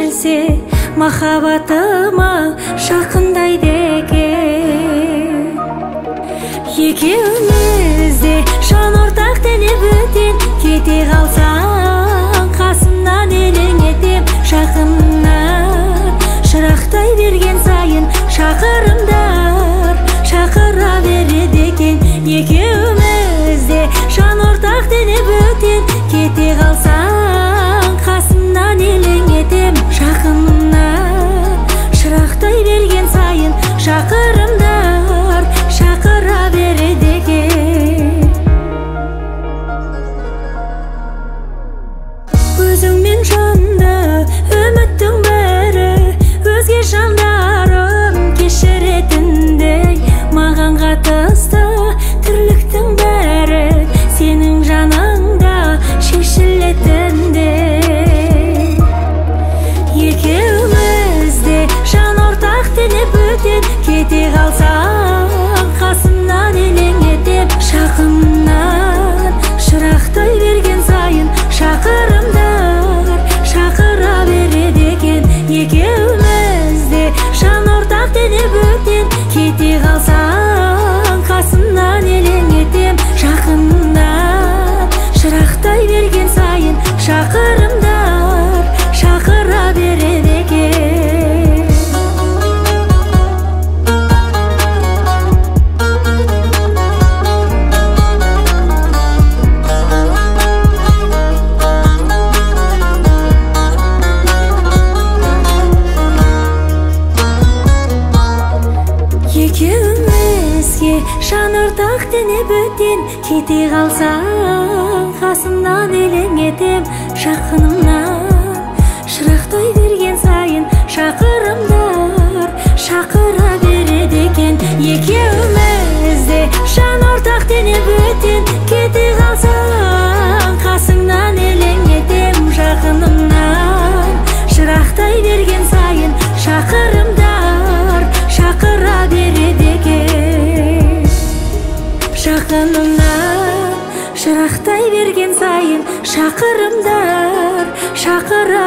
келсе, махаббатыма жақындайды екен. Екеуміз де жан ортақ дене бөтен, кете қалсаң қасымнан елең етем. Жақыннан жырақтай берген сайын шақырымдар шақыра береді екен. Екеуміз де жан ортақ дене бөтен, кете қалсаң қасымнан елең етем. Жақыннан жырақтай берген сайын шақырымдар шақыра береді екен. Өзіңмен жанды үміттің бәрі, өзге жандарым кешіретіндей. Маған қатысты тірліктің бәрі сенің жаныңда шешілетіндей. Екеуміз де жан ортақ дене бөтен, кете қалсаң қасымнан елең етем. Жақыннан жырақтай берген сайын шақырымдар шақыра береді екен. Екеуміз де жан ортақ дене бөтен, кете қалсаң қасымнан елең етем. Жақыннан жырақтай берген сайын шақырымдар шақыра береді екен. Екеумізге жан ортақ дене бөтен, кете қалсаң қасымнан елең етем. Жақынымнан жырақтай берген сайын шақырымдар шақыра береді екен. Екеуміз де жан ортақ дене бөтен, кете қалсаң қасымнан елең етем. Жақынымнан жырақтай берген сайын шақырымдар шақыра береді екен. Жақынымнан жырақтай берген сайын шақырымдар шақыра